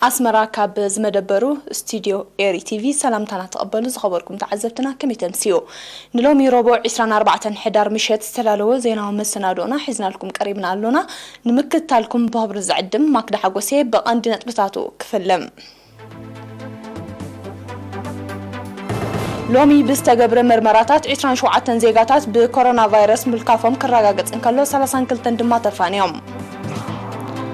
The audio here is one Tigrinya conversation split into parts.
ኣስመራ፣ ካብ ዝመደበሩ ስቱድዮ ኤሪ ቲቪ ሰላምታና ተቐበሉ ዝኸበርኩም ተዓዘብትና፣ ከመይ ተምስዩ? ንሎሚ ረቡዕ ዕስራን ኣርባዕተን ሕዳር ምሸት ዝተዳለወ ዜናዊ መሰናድኦና ሒዝናልኩም ቀሪብና ኣሎና። ንምክትታልኩም ብኽብሪ ዝዕድም ማክዳ ሓጎሴ። ብቐንዲ ነጥብታቱ ክፍልም። ሎሚ ብዝተገብረ መርመራታት ዕስራን ሸውዓተን ዜጋታት ብኮሮና ቫይረስ ምልካፎም ክረጋገጽ እንከሎ፣ ሰላሳን ክልተን ድማ ተፋንዮም።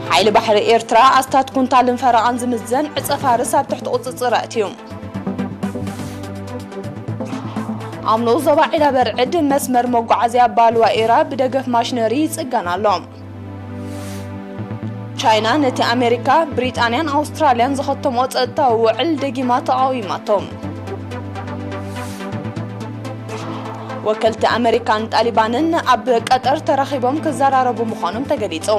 ሓይሊ ባሕሪ ኤርትራ ኣስታት ኩንታልን ፈረቓን ዝምዘን ዕጸ ፋርስ ኣብ ትሕቲ ቁጽጽር ኣእትዩ። ኣብ ንኡስ ዞባ ዒላ በርዕድ መስመር መጓዓዝያ ባልዋ ኤራ ብደገፍ ማሽነሪ ይጽገን ኣሎ። ቻይና ነቲ ኣሜሪካ፣ ብሪጣንያን ኣውስትራልያን ዝኸተምኦ ጸጥታዊ ውዕል ደጊማ ተቓዊማቶ። ወከልቲ ኣሜሪካን ጣሊባንን ኣብ ቀጠር ተራኺቦም ክዘራረቡ ምዃኖም ተገሊጹ።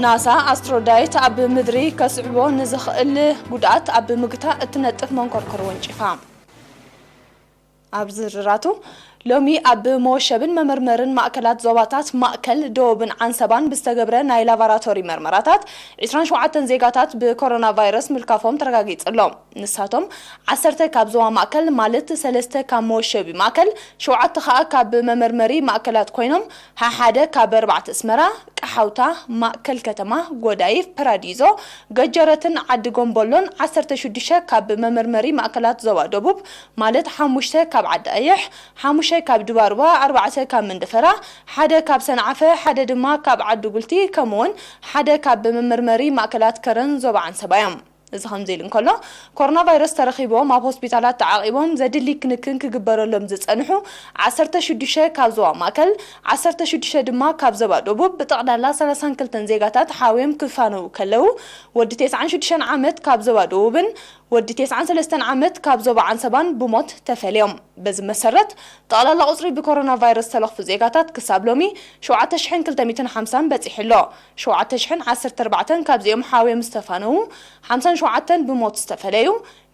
ናሳ ኣስትሮዳይት ኣብ ምድሪ ከስዕቦ ንዝኽእል ጉድኣት ኣብ ምግታእ እትነጥፍ መንኮርኮር ወንጪፋ። ኣብ ዝርራቱ፣ ሎሚ ኣብ መወሸብን መመርመርን ማእከላት ዞባታት ማእከል፣ ደቡብን ዓንሰባን ብዝተገብረ ናይ ላቫራቶሪ መርመራታት፣ ዕስራን ሸውዓተን ዜጋታት ብኮሮና ቫይረስ ምልካፎም ተረጋጊጹ ኣሎ። ንሳቶም፣ ዓሰርተ ካብ ዞባ ማእከል፣ ማለት ሰለስተ ካብ መወሸቢ ማእከል፣ ሸውዓተ ከኣ ካብ መመርመሪ ማእከላት ኮይኖም፣ ሓሓደ ካብ ኣርባዕተ ኣስመራ፣ ቀሓውታ፣ ማእከል ከተማ፣ ጎዳይፍ፣ ፓራዲዞ፣ ገጀረትን ዓዲ ጎምቦሎን፣ ዓሰርተ ሽዱሽተ ካብ መመርመሪ ማእከላት ዞባ ደቡብ፣ ማለት ሓሙሽተ ካብ ዓዲ ኣየሕ፣ ሓሙሽተ ካብ ድባርባ፣ ኣርባዕተ ካብ መንደፈራ፣ ሓደ ካብ ሰንዓፈ፣ ሓደ ድማ ካብ ዓዲ ጉልቲ፣ ከምኡውን ሓደ ካብ መመርመሪ ማእከላት ከረን ዞባ ዓንሰባ እዮም። እዚ ከምዚ ኢሉ እንከሎ፣ ኮሮና ቫይረስ ተረኺቦም ኣብ ሆስፒታላት ተዓቒቦም ዘድሊ ክንክን ክግበረሎም ዝጸንሑ ዓሰርተ ሽዱሽተ ካብ ዞባ ማእከል፣ ዓሰርተ ሽዱሽተ ድማ ካብ ዞባ ደቡብ፣ ብጠቕላላ ሰላሳን ክልተን ዜጋታት ሓውዮም ክፋነዉ ከለዉ፣ ወዲ ተስዓን ሽዱሽተን ዓመት ካብ ዞባ ደቡብን ወዲ ተስዓን ሰለስተን ዓመት ካብ ዞባ ዓንሰባን ብሞት ተፈልዮም። በዚ መሰረት፣ ጠቕላላ ቁጽሪ ብኮሮና ቫይረስ ዝተለኽፉ ዜጋታት ክሳብ ሎሚ ሸውዓተ ሽሕን ክልተ ሚእትን ሓምሳን በጺሑ ኣሎ። ሸውዓተ ሽሕን ዓሰርተ ኣርባዕተን ካብዚኦም ሓውዮም ዝተፋነዉ፣ ሓምሳን ሸውዓተን ብሞት ዝተፈለዩ፣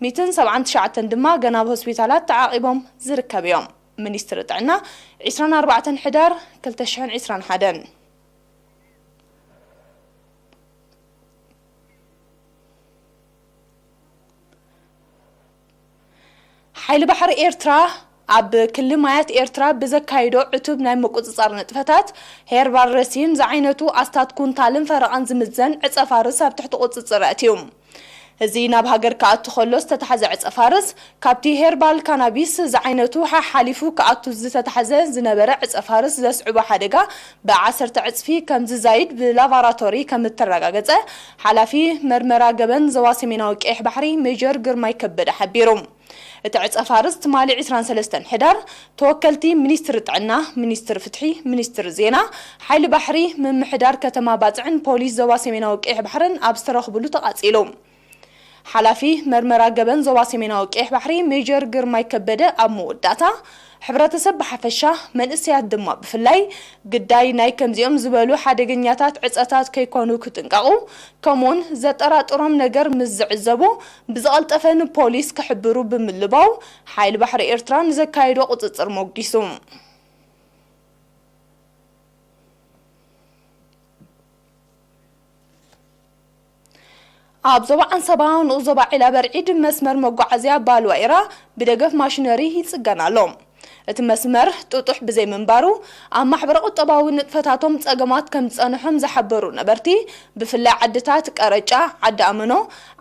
ሚእትን ሰብዓን ትሽዓተን ድማ ገና ኣብ ሆስፒታላት ተዓቒቦም ዝርከቡ እዮም። ሚኒስትሪ ጥዕና፣ ዕስራን ኣርባዕተን ሕዳር ክልተ ሽሕን ዕስራን ሓደን። ሓይሊ ባሕሪ ኤርትራ ኣብ ክሊ ማያት ኤርትራ ብዘካይዶ ዕቱብ ናይ ምቁጽጻር ንጥፈታት፣ ሄርባል ረሲን ዝዓይነቱ ኣስታት ኩንታልን ፈረቓን ዝምዘን ዕጸ ፋርስ ኣብ ትሕቲ ቁጽጽር ኣእትዩ። እዚ ናብ ሃገር ክኣቱ ከሎ ዝተታሕዘ ዕጸ ፋርስ፣ ካብቲ ሄርባል ካናቢስ ዝዓይነቱ ሓሓሊፉ ክኣቱ ዝተታሕዘ ዝነበረ ዕጸ ፋርስ ዘስዕቦ ሓደጋ ብዓሰርተ ዕጽፊ ከም ዝዛይድ ብላቫራቶሪ ከም እተረጋገጸ፣ ሓላፊ መርመራ ገበን ዞባ ሰሜናዊ ቀይሕ ባሕሪ ሜጀር ግርማይ ከበደ ሓቢሩ። እቲ ዕጸ ፋርስ ትማሊ ዕስራን ሰለስተን ሕዳር፣ ተወከልቲ ሚኒስትሪ ጥዕና፣ ሚኒስትሪ ፍትሒ፣ ሚኒስትሪ ዜና፣ ሓይሊ ባሕሪ፣ ምምሕዳር ከተማ ባጽዕን ፖሊስ ዞባ ሰሜናዊ ቀይሕ ባሕርን ኣብ ዝተረኽብሉ ተቓጺሉ። ሓላፊ መርመራ ገበን ዞባ ሰሜናዊ ቀይሕ ባሕሪ ሜጀር ግርማይ ከበደ ኣብ መወዳእታ፣ ሕብረተሰብ ብሓፈሻ፣ መንእሰያት ድማ ብፍላይ፣ ግዳይ ናይ ከምዚኦም ዝበሉ ሓደገኛታት ዕጸታት ከይኮኑ ክጥንቀቑ፣ ከምኡውን ዘጠራጥሮም ነገር ምስ ዝዕዘቡ፣ ብዝቐልጠፈ ንፖሊስ ክሕብሩ ብምልባው፣ ሓይሊ ባሕሪ ኤርትራ ንዘካየዶ ቁጽጽር ሞጒሱ። ኣብ ዞባ ዓንሰባ ንኡስ ዞባ ዒላ በርዒድ መስመር መጓዓዝያ ባልዋ ኤራ ብደገፍ ማሽነሪ ይጽገን ኣሎ። እቲ መስመር ጥጡሕ ብዘይምንባሩ፣ ኣብ ማሕበረ ቁጠባዊ ንጥፈታቶም ጸገማት ከም ዝጸንሖም ዝሓበሩ ነበርቲ፣ ብፍላይ ዓድታት ቀረጫ፣ ዓዲ ኣመኖ፣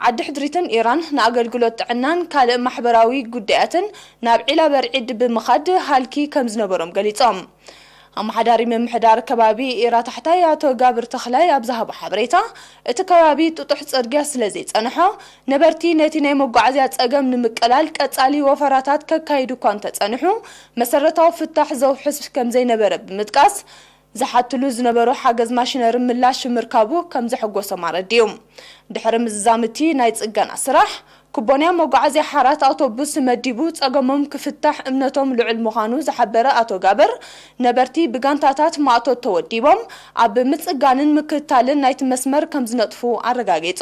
ዓዲ ሕድሪትን ኢራን ንኣገልግሎት ጥዕናን ካልእ ማሕበራዊ ጉዳያትን ናብ ዒላ በርዒድ ብምኻድ ሃልኪ ከም ዝነበሮም ገሊጾም። ኣመሓዳሪ ምምሕዳር ከባቢ ኤራ ታሕታይ ኣቶ ጋብር ተኽላይ ኣብ ዝሃቦ ሓበሬታ፣ እቲ ከባቢ ጥጡሕ ጽርግያ ስለ ዘይጸንሖ፣ ነበርቲ ነቲ ናይ መጓዓዝያ ጸገም ንምቅላል ቀጻሊ ወፈራታት ከካይዱ እኳ እንተጸንሑ፣ መሰረታዊ ፍታሕ ዘውሕስ ከም ዘይነበረ ብምጥቃስ፣ ዝሓትሉ ዝነበሩ ሓገዝ ማሽነሪ ምላሽ ምርካቡ ከም ዘሐጎሶም ኣረዲኡ። ድሕሪ ምዝዛም እቲ ናይ ጽገና ስራሕ፣ ኩባንያ መጓዓዝያ ሓራት ኣውቶቡስ መዲቡ ጸገሞም ክፍታሕ እምነቶም ልዑል ምዃኑ ዝሓበረ ኣቶ ጋብር፣ ነበርቲ ብጋንታታት ማእቶት ተወዲቦም ኣብ ምጽጋንን ምክትታልን ናይቲ መስመር ከም ዝነጥፉ ኣረጋጊጹ።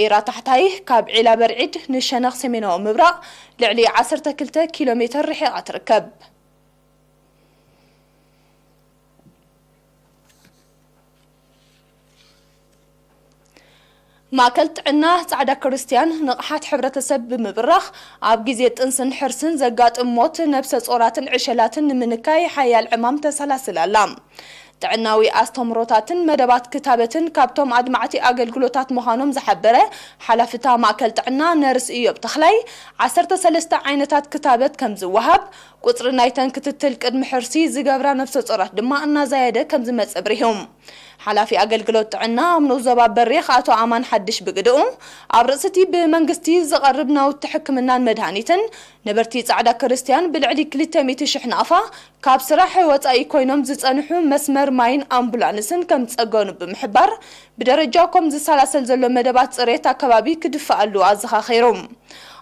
ኤራ ታሕታይ ካብ ዒላ በርዒድ ንሸነኽ ሰሜናዊ ምብራቕ ልዕሊ ዓሰርተ ክልተ ኪሎ ሜተር ርሒቓ ትርከብ። ማእከል ጥዕና ጻዕዳ ክርስትያን ንቕሓት ሕብረተሰብ ብምብራኽ፣ ኣብ ግዜ ጥንስን ሕርስን ዘጋጥም ሞት ነብሰ ጾራትን ዕሸላትን ንምንካይ ሓያል ዕማም ተሰላስል ኣላ። ጥዕናዊ ኣስተምህሮታትን መደባት ክታበትን ካብቶም ኣድማዕቲ ኣገልግሎታት ምዃኖም ዝሓበረ ሓላፊ እታ ማእከል ጥዕና ነርስ እዮብ ተኽላይ፣ ዓሰርተ ሰለስተ ዓይነታት ክታበት ከም ዝወሃብ፣ ቁጽሪ ናይተን ክትትል ቅድሚ ሕርሲ ዝገብራ ነፍሰ ጾራት ድማ እናዛየደ ከም ዝመጽእ ኣብሪሁ። ሓላፊ ኣገልግሎት ጥዕና ኣብ ንኡስ ዞባ በሪኽ ኣቶ ኣማን ሓድሽ ብግድኡ፣ ኣብ ርእሲ እቲ ብመንግስቲ ዝቐርብ ናውቲ ሕክምናን መድሃኒትን፣ ነበርቲ ጻዕዳ ክርስትያን ብልዕሊ ክልተ ሚእቲ ሽሕ ናቕፋ ካብ ስራሕ ወጻኢ ኮይኖም ዝጸንሑ መስመር ማይን ኣምቡላንስን ከም ዝጸገኑ ብምሕባር፣ ብደረጃ ኮም ዝሰላሰል ዘሎ መደባት ጽሬት ኣከባቢ ክድፈኣሉ ኣዘኻኺሩ።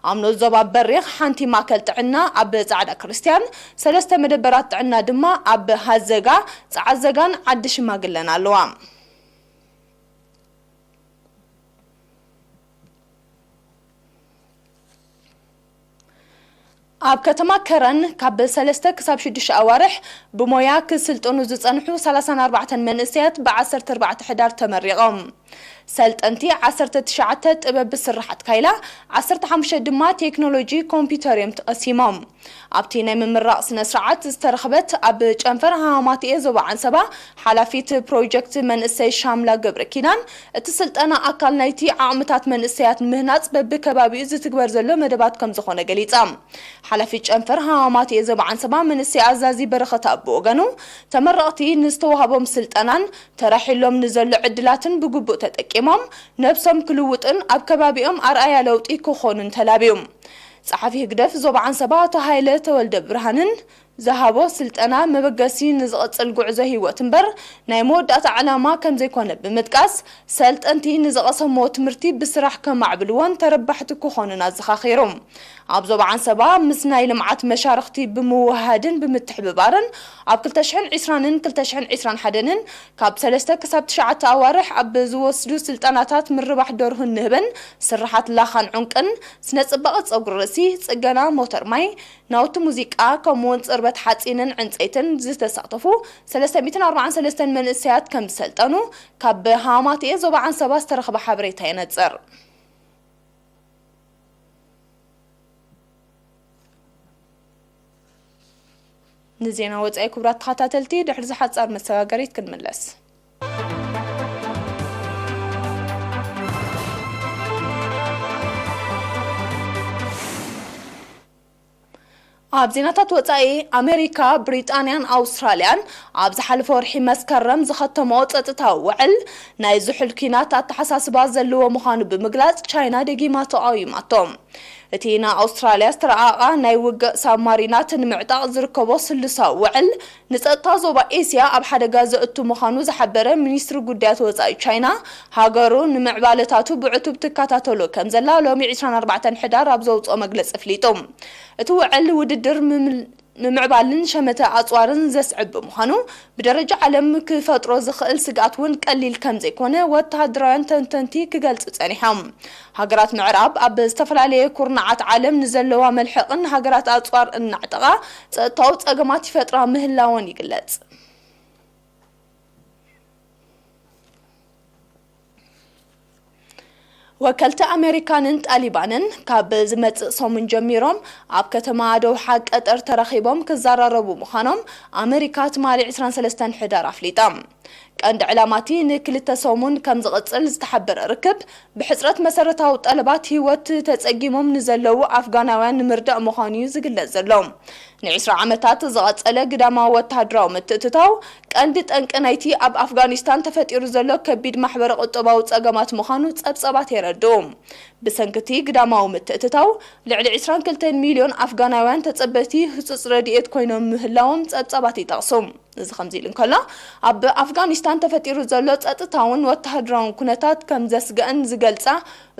ኣብ ንኡስ ዞባ በሪኽ ሓንቲ ማእከል ጥዕና ኣብ ጻዕዳ ክርስትያን፣ ሰለስተ መደበራት ጥዕና ድማ ኣብ ሃዘጋ፣ ጸዓዘጋን ዓዲ ሽማግለን ኣለዋ። ኣብ ከተማ ከረን ካብ ሰለስተ ክሳብ ሽዱሽተ ኣዋርሕ ብሞያ ክስልጥኑ ዝጸንሑ ሰላሳን ኣርባዕተን መንእሰያት ብ ዓሰርተ ኣርባዕተ ሕዳር ተመሪቖም። ሰልጠንቲ ዓሰርተ ትሽዓተ ጥበብ ብስርሓት ካይላ፣ ዓሰርተ ሓሙሽተ ድማ ቴክኖሎጂ ኮምፒውተር እዮም ተቐሲሞም። ኣብቲ ናይ ምምራቕ ስነ ስርዓት ዝተረኽበት ኣብ ጨንፈር ሃማማትኤ ዞባ ዓንሰባ ሓላፊት ፕሮጀክት መንእሰይ ሻምላ ገብረ ኪዳን፣ እቲ ስልጠና ኣካል ናይቲ ዓቕምታት መንእሰያት ምህናጽ በብከባቢኡ ዝትግበር ዘሎ መደባት ከም ዝኾነ ገሊጻ። ሓላፊት ጨንፈር ሃማማትኤ ዞባ ዓንሰባ መንእሰይ ኣዛዚ በረኸት ኣብ ወገኑ፣ ተመረቕቲ ንዝተዋህቦም ስልጠናን ተራሒሎም ንዘሎ ዕድላትን ብግቡእ ተጠቂሞም ነብሶም ክልውጡን ኣብ ከባቢኦም ኣርኣያ ለውጢ ክኾኑን ተላብዩ። ጸሓፊ ህግደፍ ዞባ ዓንሰባ ኣቶ ሃይለ ተወልደ ብርሃንን ዝሃቦ ስልጠና መበገሲ ንዝቕጽል ጉዕዞ ህይወት እምበር ናይ መወዳእታ ዕላማ ከም ዘይኮነ ብምጥቃስ፣ ሰልጠንቲ ንዝቐሰምዎ ትምህርቲ ብስራሕ ከማዕብልዎን ተረባሕቲ ክኾኑን ኣዘኻኺሩ። ኣብ ዞባ ዓንሰባ ምስ ናይ ልምዓት መሻርኽቲ ብምውህሃድን ብምትሕብባርን ኣብ ክልተ ሽሕን ዕስራን ክልተ ሽሕን ዕስራን ሓደን ካብ ሰለስተ ክሳብ ትሽዓተ ኣዋርሕ ኣብ ዝወስዱ ስልጠናታት ምርባሕ ደርሁን ንህብን፣ ስርሓት ላኻን ዑንቅን፣ ስነ ጽባቐ ጸጉሪ ርእሲ፣ ጽገና ሞተር ማይ፣ ናውቲ ሙዚቃ፣ ከምኡውን ጽርበት ሓጺንን ዕንጸይትን ዝተሳተፉ ሰለስተ ሚእትን ኣርባዓን ሰለስተን መንእሰያት ከም ዝሰልጠኑ ካብ ሃማማትኤ ዞባ ዓንሰባ ዝተረኽበ ሓበሬታ የነጽር። ንዜና ወጻኢ ክቡራት ተኸታተልቲ፣ ድሕሪ ዝሓጻር መሰጋገሪት ክንምለስ። ኣብ ዜናታት ወጻኢ፣ ኣሜሪካ፣ ብሪጣንያን ኣውስትራልያን ኣብ ዝሓለፈ ወርሒ መስከረም ዝኸተመኦ ጸጥታዊ ውዕል፣ ናይ ዝሑል ኲናት ኣተሓሳስባ ዘለዎ ምዃኑ ብምግላጽ፣ ቻይና ደጊማ ተቓዊማቶ። እቲ ንኣውስትራልያ ዝተረኣቓ ናይ ውግእ ሳብማሪናት ንምዕጣቕ ዝርከቦ ስሉሳዊ ውዕል፣ ንጸጥታ ዞባ ኤስያ ኣብ ሓደጋ ዘእቱ ምዃኑ ዝሓበረ ሚኒስትሪ ጉዳያት ወጻኢ ቻይና፣ ሃገሩ ንምዕባለታቱ ብዕቱብ ትከታተሎ ከም ዘላ ሎሚ ዕስራን ኣርባዕተን ሕዳር ኣብ ዘውጽኦ መግለጺ ኣፍሊጡ። እቲ ውዕል ውድድር ምምል-፣ ምምዕባልን ሸመተ ኣጽዋርን ዘስዕብ ብምዃኑ፣ ብደረጃ ዓለም ክፈጥሮ ዝኽእል ስግኣት እውን ቀሊል ከም ዘይኮነ ወተሃደራውያን ተንተንቲ ክገልጹ ጸኒሖም። ሃገራት ምዕራብ ኣብ ዝተፈላለየ ኩርናዓት ዓለም ንዘለዋ መልሕቕን ሃገራት ኣጽዋር እናዕጠቓ ጸጥታዊ ጸገማት ይፈጥራ ምህላወን ይግለጽ። ወከልቲ ኣሜሪካንን ጣሊባንን ካብ ዝመጽእ ሰሙን ጀሚሮም ኣብ ከተማ ዶውሓ ቀጠር ተራኺቦም ክዘራረቡ ምዃኖም ኣሜሪካ ትማሊ ዕስራን ሰለስተን ሕዳር ኣፍሊጣ። ቀንዲ ዕላማቲ ንክልተ ሰሙን ከም ዝቕጽል ዝተሓበረ ርክብ፣ ብሕጽረት መሰረታዊ ጠለባት ህይወት ተጸጊሞም ንዘለዉ ኣፍጋናውያን ንምርዳእ ምዃኑ እዩ ዝግለጽ ዘሎ። ንዕስራ ዓመታት ዝቐጸለ ግዳማዊ ወተሃደራዊ ምትእትታው፣ ቀንዲ ጠንቂ ናይቲ ኣብ ኣፍጋኒስታን ተፈጢሩ ዘሎ ከቢድ ማሕበረ ቁጠባዊ ጸገማት ምዃኑ ጸብጸባት የረድኡ። ብሰንኪ እቲ ግዳማዊ ምትእትታው፣ ልዕሊ ዕስራን ክልተን ሚልዮን ኣፍጋናውያን ተጸበቲ ህጹጽ ረድኤት ኮይኖም ምህላዎም ጸብጸባት ይጠቕሱ። እዚ ከምዚ ኢሉ እንከሎ፣ ኣብ ኣፍጋኒስታን ተፈጢሩ ዘሎ ጸጥታውን ወተሃደራውን ኩነታት ከም ዘስግአን ዝገልጻ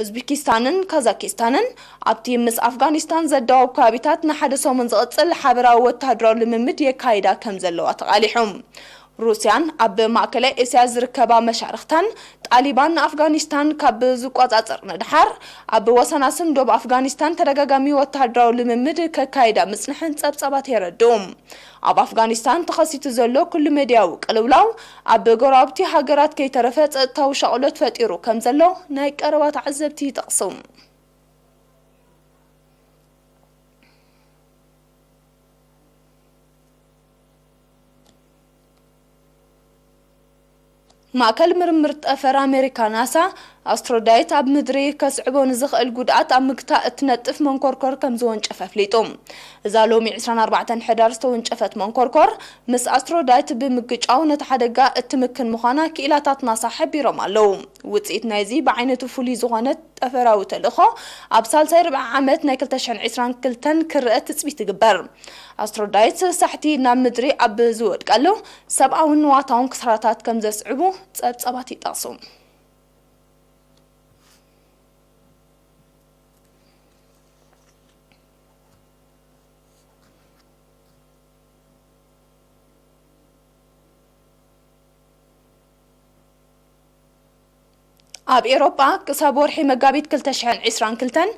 ኡዝቤኪስታንን ካዛኪስታንን፣ ኣብቲ ምስ ኣፍጋኒስታን ዘደዋውብ ከባቢታት ንሓደ ሰሙን ዝቕጽል ሓበራዊ ወተሃደራዊ ልምምድ የካይዳ ከም ዘለዋ ተቓሊሑ። ሩስያን ኣብ ማእከላይ እስያ ዝርከባ መሻርኽታን ጣሊባን ንኣፍጋኒስታን ካብ ዝቆጻጸር ንድሓር፣ ኣብ ወሰናስን ዶብ ኣፍጋኒስታን ተደጋጋሚ ወተሃደራዊ ልምምድ ከካይዳ ምጽንሐን ጸብጻባት የረድኡ። ኣብ ኣፍጋኒስታን ተኸሲቱ ዘሎ ኩሉ መድያዊ ቅልውላው፣ ኣብ ጎረባብቲ ሃገራት ከይተረፈ ጸጥታዊ ሻቕሎት ፈጢሩ ከም ዘሎ ናይ ቀረባ ተዓዘብቲ ይጠቕሱ። ማእከል ምርምር ጠፈር ኣሜሪካ ናሳ፣ ኣስትሮዳይት ኣብ ምድሪ ከስዕቦ ንዝኽእል ጉድኣት ኣብ ምግታእ እትነጥፍ መንኮርኮር ከም ዝወንጨፈ ኣፍሊጡ። እዛ ሎሚ ዕስራን ኣርባዕተን ሕዳር ዝተወንጨፈት መንኮርኮር፣ ምስ ኣስትሮዳይት ብምግጫው ነቲ ሓደጋ እትምክን ምዃና ክኢላታት ናሳ ሓቢሮም ኣለዉ። ውጽኢት ናይዚ ብዓይነቱ ፍሉይ ዝኾነ ጠፈራዊ ተልእኾ፣ ኣብ ሳልሳይ ርብዒ ዓመት ናይ ክልተ ሽሕን ዕስራን ክልተን ክረአ ትጽቢት ይግበር። ኣስትሮዳይት ሳሕቲ ናብ ምድሪ ኣብ ዝወድቀሉ፣ ሰብኣውን ንዋታውን ክሳራታት ከም ዘስዕቡ ጸብጻባት ይጠቕሱ። ኣብ ኤውሮጳ፣ ክሳብ ወርሒ መጋቢት ክልተ ሽሕን ዕስራን ክልተን፣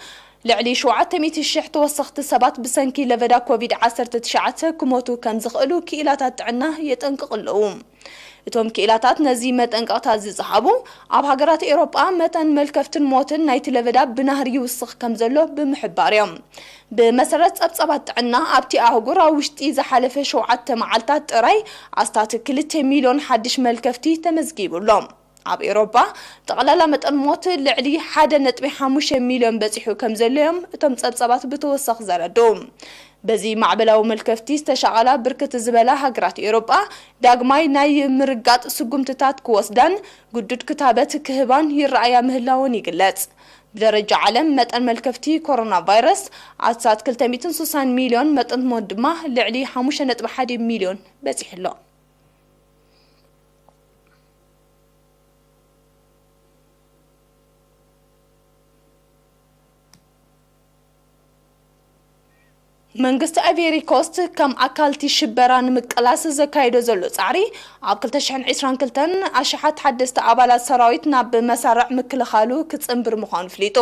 ልዕሊ ሸውዓተ ሚእቲ ሽሕ ተወሰኽቲ ሰባት ብሰንኪ ለበዳ ኮቪድ ዓሰርተ ትሽዓተ ክሞቱ ከም ዝኽእሉ ክኢላታት ጥዕና የጠንቅቑ ኣለዉ። እቶም ክኢላታት ነዚ መጠንቀቕታ እዚ ዝሃቡ፣ ኣብ ሃገራት ኤውሮጳ መጠን መልከፍትን ሞትን ናይቲ ለበዳ ብናህሪ ይውስኽ ከም ዘሎ ብምሕባር እዮም። ብመሰረት ጸብጻባት ጥዕና፣ ኣብቲ ኣህጉር ኣብ ውሽጢ ዝሓለፈ ሸውዓተ መዓልታት ጥራይ ኣስታት ክልተ ሚልዮን ሓድሽ መልከፍቲ ተመዝጊቡ ኣሎ። ኣብ ኤውሮጳ፣ ጠቕላላ መጠን ሞት ልዕሊ ሓደ ነጥቢ ሓሙሽተ ሚልዮን በጺሑ ከም ዘሎ እዮም እቶም ጸብጻባት ብተወሳኺ ዘረድኡ። በዚ ማዕበላዊ መልከፍቲ ዝተሻቐላ ብርክት ዝበላ ሃገራት ኤውሮጳ፣ ዳግማይ ናይ ምርጋጥ ስጉምትታት ክወስዳን ግዱድ ክታበት ክህባን ይረኣያ ምህላወን ይግለጽ። ብደረጃ ዓለም፣ መጠን መልከፍቲ ኮሮና ቫይረስ ኣስታት ክልተ ሚእትን ስሳን ሚልዮን፣ መጠን ሞት ድማ ልዕሊ ሓሙሽተ ነጥቢ ሓደ ሚልዮን በጺሑ ኣሎ። መንግስቲ ኣይቬሪ ኮስት ከም ኣካልቲ ሽበራ ንምቅላስ ዘካየዶ ዘሎ ጻዕሪ፣ ኣብ ክልተ ሽሕን ዕስራን ክልተን ኣሽሓት ሓደስቲ ኣባላት ሰራዊት ናብ መሳርዕ ምክልኻሉ ክጽንብር ምዃኑ ኣፍሊጡ።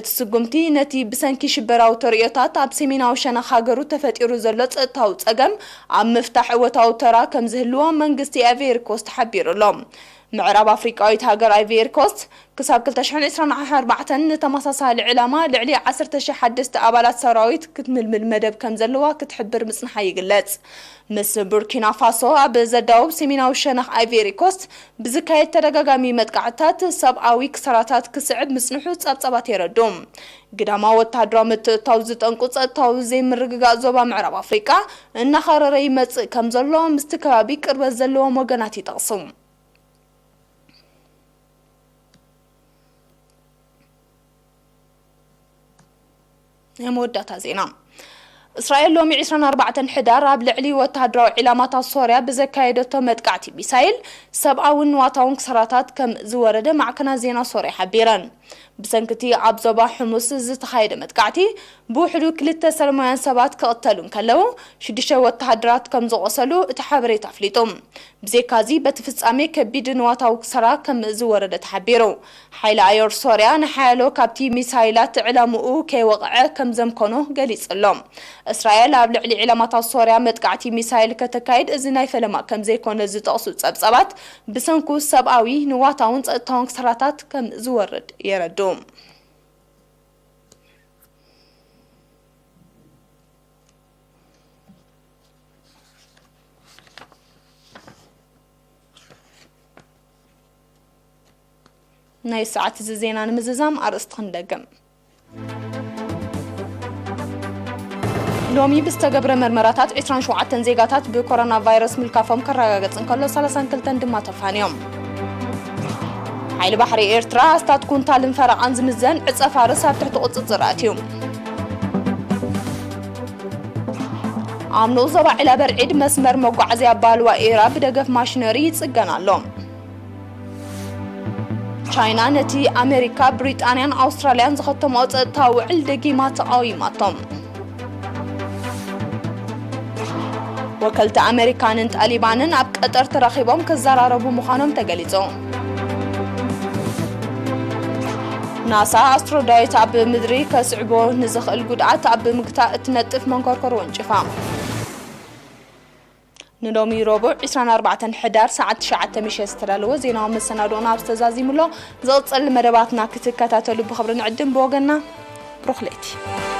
እቲ ስጉምቲ፣ ነቲ ብሰንኪ ሽበራዊ ተርእዮታት ኣብ ሰሜናዊ ሸነኽ ሃገሩ ተፈጢሩ ዘሎ ጸጥታዊ ጸገም ኣብ ምፍታሕ እወታዊ ተራ ከም ዝህልዎ መንግስቲ ኣይቬሪ ኮስት ሓቢሩ ኣሎ። ምዕራብ ኣፍሪቃዊት ሃገር ኣይቬሪ ኮስት፣ ክሳብ ክልተ ሽሕን ዕስራን ኣርባዕተን ንተመሳሳሊ ዕላማ ልዕሊ ዓሰርተ ሽሕ ሓደስቲ ኣባላት ሰራዊት ክትምልምል መደብ ከም ዘለዋ ክትሕብር ምጽንሓ ይግለጽ። ምስ ቡርኪና ፋሶ ኣብ ዘዳውብ ሰሜናዊ ሸነኽ ኣይቬሪ ኮስት ብዝካየድ ተደጋጋሚ መጥቃዕትታት፣ ሰብኣዊ ክሳራታት ክስዕብ ምጽንሑ ጸብጻባት የረድኡ። ግዳማዊ ወተሃደራዊ ምትእትታው ዝጠንቁ ጸጥታዊ ዘይምርግጋእ ዞባ ምዕራብ ኣፍሪቃ እናኸረረ ይመጽእ ከም ዘሎ ምስቲ ከባቢ ቅርበት ዘለዎም ወገናት ይጠቕሱ። ናይ መወዳእታ ዜና። እስራኤል ሎሚ ዕስራን ኣርባዕተን ሕዳር ኣብ ልዕሊ ወተሃደራዊ ዒላማታት ሶርያ ብዘካየደቶ መጥቃዕቲ ሚሳይል፣ ሰብኣውን ንዋታውን ክሳራታት ከም ዝወረደ ማዕከናት ዜና ሶርያ ሓቢረን። ብሰንክቲ ኣብ ዞባ ሕሙስ ዝተኻየደ መጥቃዕቲ፣ ብውሕዱ ክልተ ሰላማውያን ሰባት ክቕተሉ እንከለዉ፣ ሽዱሽተ ወተሃደራት ከም ዝቖሰሉ እቲ ሓበሬታ ኣፍሊጡ። ብዘይካዚ፣ በቲ ፍጻሜ ከቢድ ንዋታዊ ክሳራ ከም ዝወረደ ተሓቢሩ። ሓይሊ ኣየር ሶርያ ንሓያሎ ካብቲ ሚሳይላት ዕላምኡ ከይወቕዐ ከም ዘምከኖ ገሊጹ ኣሎ። እስራኤል ኣብ ልዕሊ ዒላማታት ሶርያ መጥቃዕቲ ሚሳይል ከተካይድ እዚ ናይ ፈለማ ከም ዘይኮነ ዝጠቕሱ ጸብጻባት፣ ብሰንኩ ሰብኣዊ፣ ንዋታውን ጸጥታውን ክሳራታት ከም ዝወርድ የረድኡ። ናይ ሰዓት እዚ ዜና ንምዝዛም ኣርእስቲ ክንደግም። ሎሚ ብዝተገብረ መርመራታት ዕስራን ሸውዓተን ዜጋታት ብኮሮና ቫይረስ ምልካፎም ከረጋገጽ እንከሎ፣ ሰላሳን ክልተን ድማ ተፋንዮም። ሓይሊ ባሕሪ ኤርትራ ኣስታት ኩንታልን ፈረቓን ዝምዘን ዕጸ ፋርስ ኣብ ትሕቲ ቁጽጽር ኣትዩ። ኣብ ንኡስ ዞባ ዒላ በርዒድ መስመር መጓዓዝያ ባልዋ ኤራ ብደገፍ ማሽነሪ ይጽገን ኣሎ። ቻይና ነቲ ኣሜሪካ፣ ብሪጣንያን ኣውስትራልያን ዝኸተምኦ ጸጥታዊ ውዕል ደጊማ ተቓዊማቶም። ወከልቲ ኣመሪካንን ጣሊባንን ኣብ ቀጠር ተራኺቦም ክዘራረቡ ምዃኖም ተገሊጹ። ናሳ ኣስትሮይዳት ኣብ ምድሪ ከስዕቦ ንዝኽእል ጉድኣት ኣብ ምግታእ እትነጥፍ መንኮርኮር ወንጭፋ። ንሎሚ ረቡዕ ዕስራን ኣርባዕተን ሕዳር ሰዓት ትሽዓተ ምሸት ዝተዳለወ ዜናዊ መሰናዶና ኣብዚ ተዛዚሙ ኣሎ። ዝቕጽል መደባትና ክትከታተሉ ብኽብሪ ንዕድም። ብወገንና ብሩኽ ለይቲ።